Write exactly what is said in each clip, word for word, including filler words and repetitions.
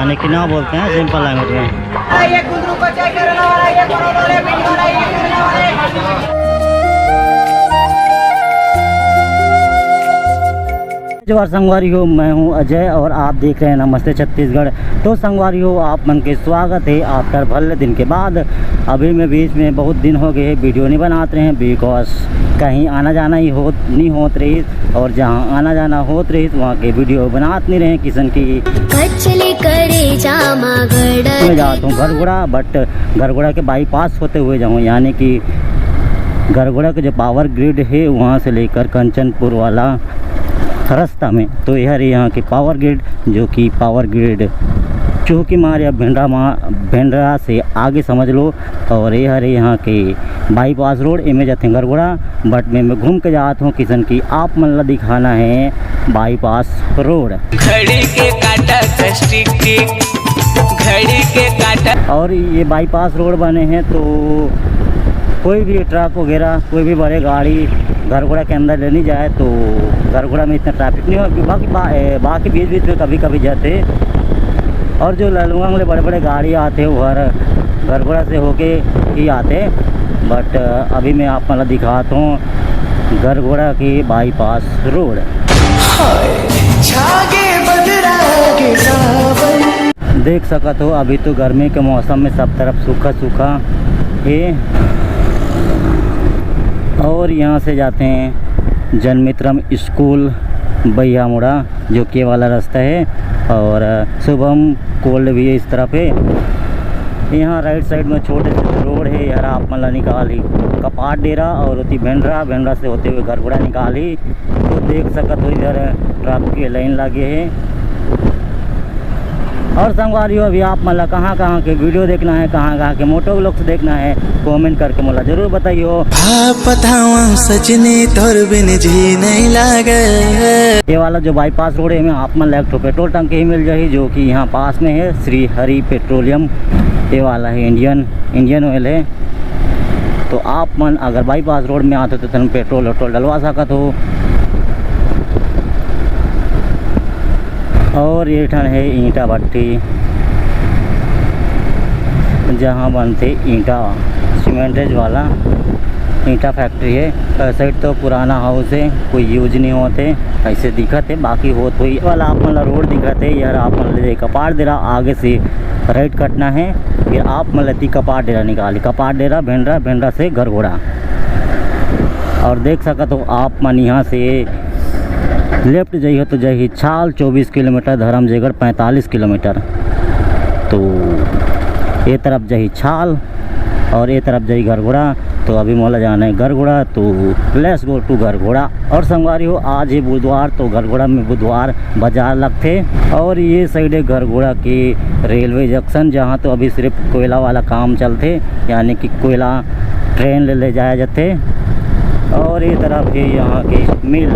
यानी कि ना बोलते हैं सिंपल लैंग्वेज में। जोहार संगवारी हो, मैं हूं अजय और आप देख रहे हैं नमस्ते छत्तीसगढ़। तो संगवारी हो, आप मन के स्वागत है after भले दिन के बाद। अभी मैं बीच में बहुत दिन हो गए वीडियो नहीं बनात रहे हैं, because कहीं आना जाना ही होत नहीं होत रही, और जहां आना जाना होत रही वहां के वीडियो बनात नहीं रहे किसन की। कचली करे जामा गड़ा मैं जात हूँ घरघोड़ा, but घरघोड़ा के बाईपास होते हुए जाऊँ, यानी कि घरघोड़ा के जो पावर ग्रिड है वहाँ से लेकर कंचनपुर वाला रास्ता में। तो यह रही यहाँ की पावर ग्रिड, जो कि पावर ग्रिड चौकी मार या भेंडरा मा भेंडरा से आगे समझ लो। और ये हरे यहाँ के बाईपास रोड, एमे जाते हैं घरघोड़ा, but मैं, मैं घूम के जात हूँ किसन की आप मन ला दिखाना है बाईपास रोड। घड़ी के काटा कस टिक टिक, घड़ी के काटा। और ये बाईपास रोड बने हैं तो कोई भी ट्रक वगैरह, कोई भी बड़े गाड़ी घरघोड़ा के अंदर ले नहीं जाए तो घरघोड़ा में इतना ट्रैफिक नहीं हो। बाकी बा, ए, बाकी बीच बीच में कभी कभी जाते। और जो ललुआंग ले बड़े बड़े गाड़ी आते हैं वो हर घरघोड़ा से होके ही आते हैं। But अभी मैं आप मतलब दिखाता हूँ घरघोड़ा की बाईपास रोड। छागे बदरा के सावन। देख सकत हो अभी तो गर्मी के मौसम में सब तरफ सूखा सूखा है। और यहाँ से जाते हैं जनमित्रम स्कूल बैया मुड़ा, जो के वाला रास्ता है। और शुभम कोल्ड भी है इस तरफ है। यहाँ राइट साइड में छोटे से रोड है यार, आप मतलब निकाल ही कपाट डेरा और होती भेंडरा, भेंडरा से होते हुए घरघोड़ा निकाल ही। तो देख सकत हो इधर ट्रक के लाइन लगे है। और संगवारी हो, अभी आप मतलब कहाँ कहाँ के वीडियो देखना है, कहाँ कहाँ के मोटो व्लॉग्स देखना है, कमेंट करके मोला जरूर बताइयो। भाव पतावा सजनी तोर बिन जी नहीं लागे। ये वाला जो बाईपास रोड है, में आप मन ला एक ठो पेट्रोल टंकी ही मिल जाही, जो कि यहाँ पास में है, श्री हरि पेट्रोलियम। ये वाला है इंडियन, इंडियन ऑयल है। तो आप मन अगर बाईपास रोड में आते हो तो तुम पेट्रोल वेट्रोल डलवा सकत हो। और ये ठन है ईंटा भट्टी, जहाँ बनते ईंटा, सीमेंटेज वाला ईंटा फैक्ट्री है। साइड तो पुराना हाउस है, कोई यूज नहीं होते, ऐसे दिखत है। बाकी होत हुई वाला आप मन ला रोड दिखत है यार, आप मन ले कपाट डेरा आगे से राइट कटना है, फिर आप मन ला ती कपाट डेरा निकाली, कपाट डेरा भेंडरा, भेंडरा से घरघोड़ा। और देख सकत हो आप मन यहाँ से लेफ्ट जाइए तो जाही छाल चौबीस किलोमीटर, धर्मजयगढ़ पैंतालीस किलोमीटर। तो ये तरफ जाही छाल और ये तरफ जाही घरघोड़ा। तो अभी मोला जाना है घरघोड़ा, तो let's go to घरघोड़ा। और संगवारी हो, आज ही बुधवार, तो घरघोड़ा में बुधवार बाजार लगथे। और ये साइड है घरघोड़ा के रेलवे जंक्शन, जहाँ तो अभी सिर्फ कोयला वाला काम चलथे, यानी कि कोयला ट्रेन ले, ले जाया जाथे। और ये तरफ है यहाँ के मिल।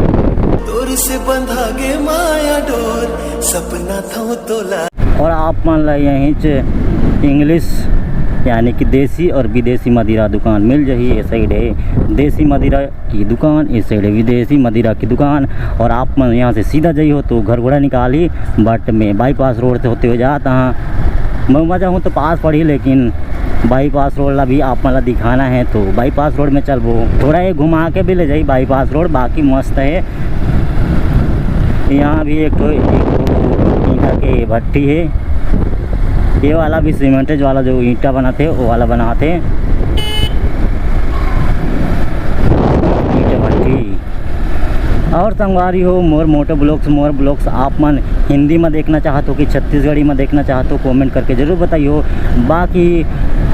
तोर से बंधा गे माया डोर, सपना था तोला। और आप मन ला यहीं च इंग्लिश यानी कि देसी और विदेशी मदिरा दुकान मिल जाही। ये साइड है देसी मदिरा की दुकान, इस साइड है विदेशी मदिरा की दुकान। और आप मन यहाँ से सीधा जाइए हो तो घरघोड़ा निकाली, but मैं बाईपास रोड से होते हुए जाता हाँ। मैं मजा हूँ तो पास पड़ी, लेकिन बाईपास रोड ला भी आप मन ला दिखाना है तो बाईपास रोड में चलबो, थोड़ा ये घुमा के भी ले जाई बाईपास रोड, बाकी मस्त है। यहाँ भी एक ठो, एक ठो ईंटा के भट्टी है। ये वाला भी सीमेंटेज वाला जो ईंटा बनाते, वो वाला बनाते ईंटा भट्टी। और संगवारी हो, मोर मोटो ब्लॉग्स, मोर ब्लॉग्स आप मन हिंदी में देखना चाहत हो कि छत्तीसगढ़ी में देखना चाहत हो, कमेंट करके जरूर बताइयो। बाकी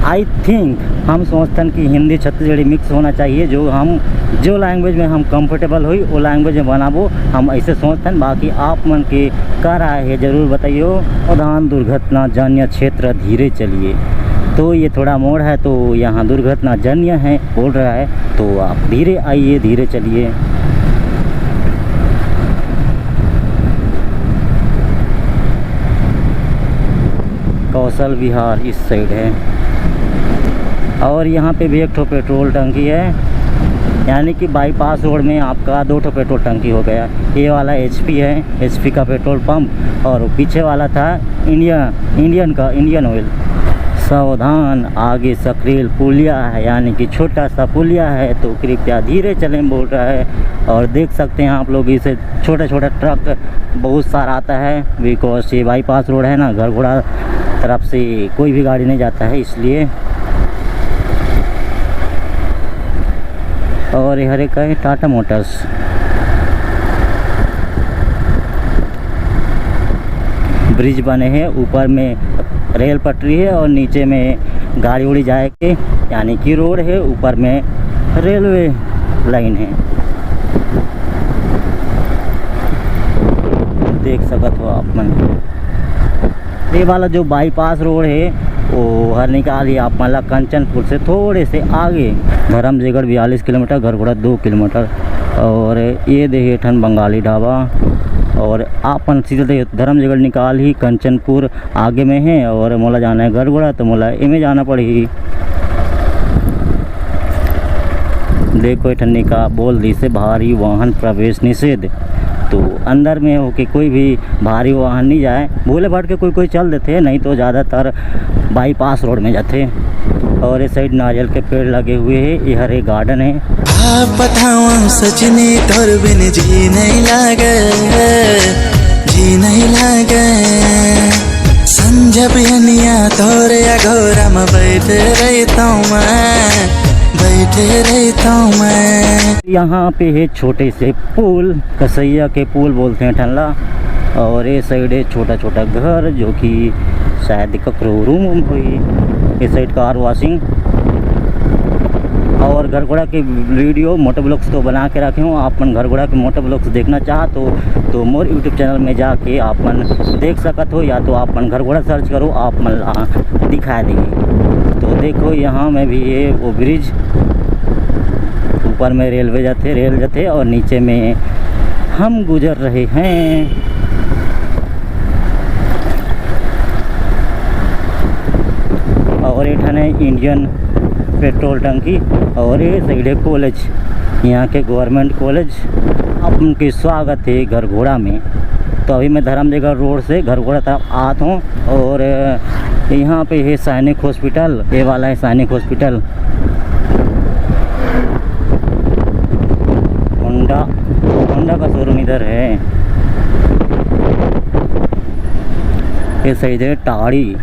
आई थिंक हम सोचतन कि हिंदी छत्तीसगढ़ी मिक्स होना चाहिए, जो हम, जो लैंग्वेज में हम कंफर्टेबल होई वो लैंग्वेज में बनाबो, हम ऐसे सोचतन। बाकी आप मन के का राय है जरूर बताइयो। प्रधान दुर्घटना जन्य क्षेत्र धीरे चलिए, तो ये थोड़ा मोड़ है तो यहाँ दुर्घटना जन्य है बोल रहा है, तो आप धीरे आइए, धीरे चलिए। कौशल विहार इस साइड है। और यहाँ पे भी एक ठो पेट्रोल टंकी है। यानी कि बाईपास रोड में आपका दो ठो पेट्रोल टंकी हो गया। ये वाला एचपी है, एचपी का पेट्रोल पंप, और पीछे वाला था इंडिया, इंडियन का, इंडियन ऑयल। सावधान, आगे सकरेल पुलिया है, यानी कि छोटा सा पुलिया है, तो कृपया धीरे चलें बोल रहा है। और देख सकते हैं आप लोग, इसे छोटा छोटा ट्रक बहुत सारा आता है, बिकॉज ये बाईपास रोड है ना, घरघोड़ा तरफ से कोई भी गाड़ी नहीं जाता है, इसलिए। और ये हरे का है टाटा मोटर्स। ब्रिज बने हैं, ऊपर में रेल पटरी है और नीचे में गाड़ी उड़ी जाए के, यानी कि रोड है, ऊपर में रेलवे लाइन है। देख सकत हो आप मन, ये वाला जो बाईपास रोड है, वो हर निकाल ही आप मन ला कंचनपुर से थोड़े से आगे। धर्मजयगढ़ बयालीस किलोमीटर, घरघोड़ा दो किलोमीटर। और ये देखिए ठन बंगाली ढाबा, और आप मन सीधे देखिए धर्मजयगढ़ निकाल ही कंचनपुर आगे में है, और मोला जाना है घरघोड़ा, तो मोला एमे जाना पड़ही। देखो, ए ठन निकाल बोल दिसे भारी वाहन प्रवेश निषेध, तो अंदर में होके कोई भी भारी वाहन नहीं जाए। भोले भाट के कोई कोई चल देते, नहीं तो ज़्यादातर बाईपास रोड में जाते। और इस साइड नारियल के पेड़ लगे हुए हैं, ये हर एक गार्डन है। आप बताऊं सजनी, तोर बिन जी नहीं लागे, जी नहीं लागे। संझा बिहनिया तोरे अगोरा में बैठे रहता मैं, बैठे रहता मैं। यहाँ पे है छोटे से पुल, कसैया के पुल बोलते हैं ठन ला। और ये साइड है छोटा छोटा घर, जो कि शायद ककरो रूम होही। ये साइड कार वॉशिंग। और घरघोड़ा के वीडियो मोटो ब्लॉग्स तो बना के रखे हूँ, आप मन घरघोड़ा के मोटो ब्लॉग्स देखना चाह तो, तो मोर यूट्यूब चैनल में जाके आप मन देख सकत हो, या तो आप मन घरघोड़ा सर्च करो, आप मन ला दिखा देगी। तो देखो, यहाँ में भी ये वो ब्रिज, ऊपर में रेलवे जाते, रेल जाते, और नीचे में हम गुजर रहे हैं। और ये ठन है इंडियन पेट्रोल टंकी, और ये साइड है कॉलेज, यहाँ के गवर्नमेंट कॉलेज। आप उनके स्वागत है घरघोड़ा में। तो अभी मैं धर्मजयगढ़ रोड से घरघोड़ा तरफ आत हूँ, और यहाँ पे है सैनिक हॉस्पिटल, ये वाला है सैनिक हॉस्पिटल। होंडा, होंडा का शोरूम इधर है। ये साइड है टाड़ी।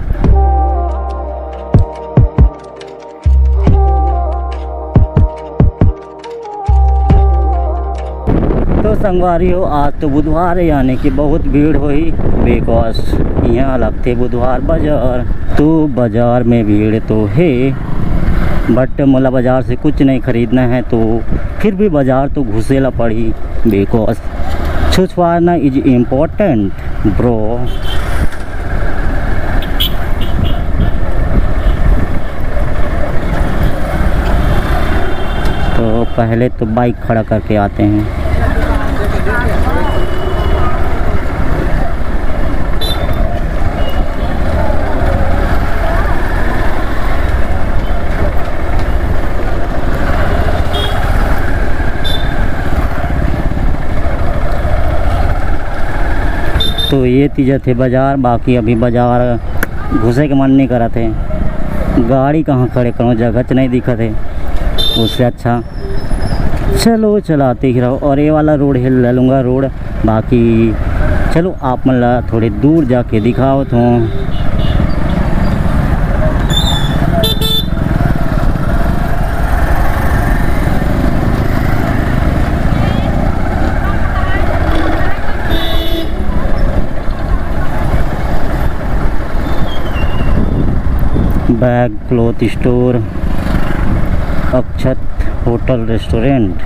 तो संगवारी हो, आज तो बुधवार है, यानी कि बहुत भीड़ होही, बिकॉज यहाँ लगथे बुधवार बाजार। तो बाजार में भीड़ तो है, बट मोला बाजार से कुछ नहीं खरीदना है, तो फिर भी बाजार तो घुसे ला पड़ही, बिकॉज छुछवारना is important, bro। तो पहले तो बाइक खड़ा करके आते हैं। तो ये तीजा थे बाजार, बाकी अभी बाजार घुसे के मन नहीं करत हे। गाड़ी कहाँ खड़े करूँ, जगह च नहीं दिखत हे। उससे अच्छा चलो चलाते ही रहो। और ये वाला रोड है ललुंगा रोड, बाकी चलो आप मन ला थोड़े दूर जाके दिखावत हूँ। बैग, क्लॉथ स्टोर, अक्षत होटल रेस्टोरेंट।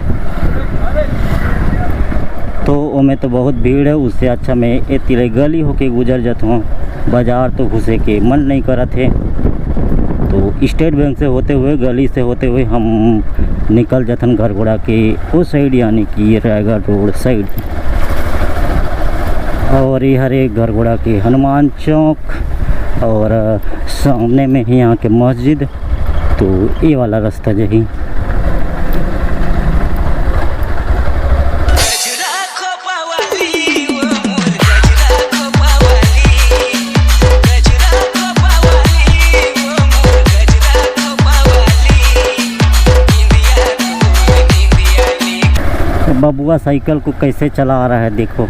तो ओमे तो बहुत भीड़ है, उससे अच्छा मैं ए तिले गली होके गुजर जात हूँ। बाजार तो घुसे के मन नहीं करत हे, तो स्टेट बैंक से होते हुए, गली से होते हुए हम निकल जाथन घरघोड़ा के उस साइड, यानी कि रायगढ़ रोड साइड। और ये हरे घरघोड़ा के हनुमान चौक, और सामने में ही यहाँ के मस्जिद। तो ये वाला रास्ता जही। बबुआ साइकिल को कैसे चला रहा है, देखो,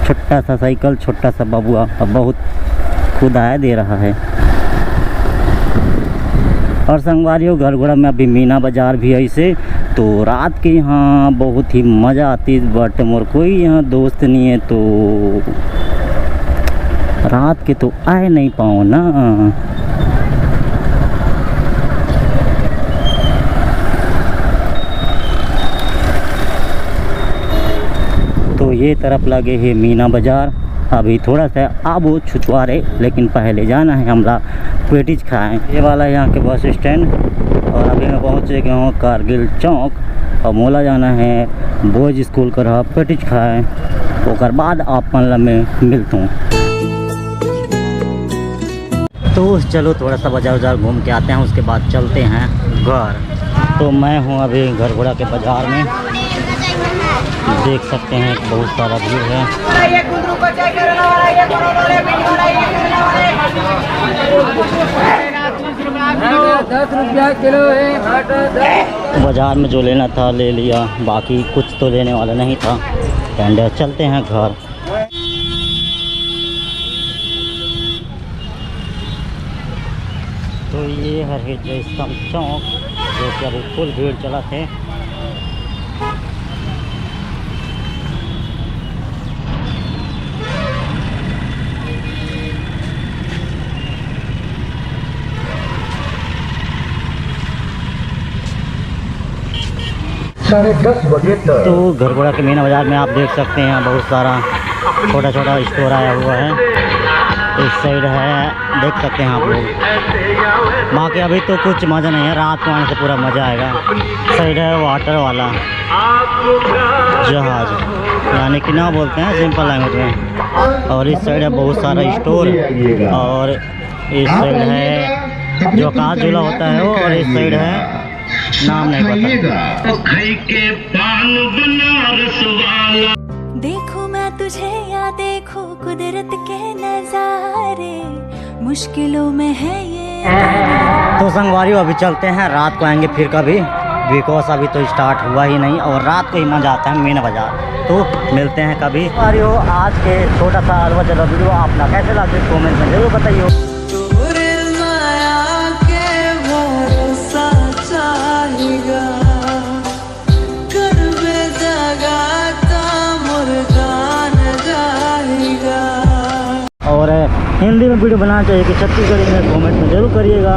छोटा सा साइकिल, छोटा सा बबुआ, अब बहुत कुदाए दे रहा है। और संगवारियों, घरघोड़ा में अभी मीना बाजार भी है इसे, तो रात के यहाँ बहुत ही मज़ा आती, but मोर कोई यहाँ दोस्त नहीं है, तो रात के तो आए नहीं पाओ ना। तो ये तरफ लगे है मीना बाजार। अभी थोड़ा सा आबो छुछुआरे, लेकिन पहले जाना है हमला पेटीज खाए। ये वाला यहाँ के बस स्टैंड, और अभी मैं पहुँच गया हूँ कारगिल चौक, और मोला जाना है बॉयज स्कूल कर पेटीज खाए, ओकर बाद आप मन ला मैं मिलता हूँ। तो चलो, थोड़ा सा बाजार उजार घूम के आते हैं, उसके बाद चलते हैं घर। तो मैं हूँ अभी घरघोड़ा के बाजार में, देख सकते हैं बहुत सारा भीड़ है। दस रुपया किलो है। बाजार में जो लेना था ले लिया, बाकी कुछ तो लेने वाला नहीं था। एंड चलते हैं घर। तो ये हर है जयस्तंभ चौक, जो कि अभी फुल भीड़ चलत हे। साढ़े दस बजे तक। तो घरघोड़ा के मीना बाजार में आप देख सकते हैं, बहुत सारा छोटा छोटा स्टोर आया हुआ है। इस साइड है, देख सकते हैं आप लोग। बाकी अभी तो कुछ मज़ा नहीं है, रात को आने से पूरा मज़ा आएगा। साइड है वाटर वाला जहाज, यानी कि नाव बोलते हैं सिंपल लैंग्वेज में। और इस साइड है बहुत सारा स्टोर, और इस साइड है जो आकाश झूला होता है वो, और इस साइड है, नाम नहीं पता। खाइए गा। तो खाई के पान बनारस वाला। देखूं मैं तुझे या देखूं कुदरत के नजारे, मुश्किलों में है ये। तो संगवारी, अभी चलते हैं, रात को आएंगे फिर कभी, because अभी तो स्टार्ट हुआ ही नहीं और रात को ही मजा आता है मीना बाजार। तो मिलते हैं कभी। संगवारी हो, आज के छोटा सा अलवा चला वीडियो आप ना कैसे लगे, कमेंट में जरूर बताइए। तोरे माया के भरोसा चाहिगा, करबे दगा त मोर जान जाहिगा। और हिंदी में वीडियो बनाना चाहिए कि छत्तीसगढ़ी में, कमेंट में जरूर करिएगा।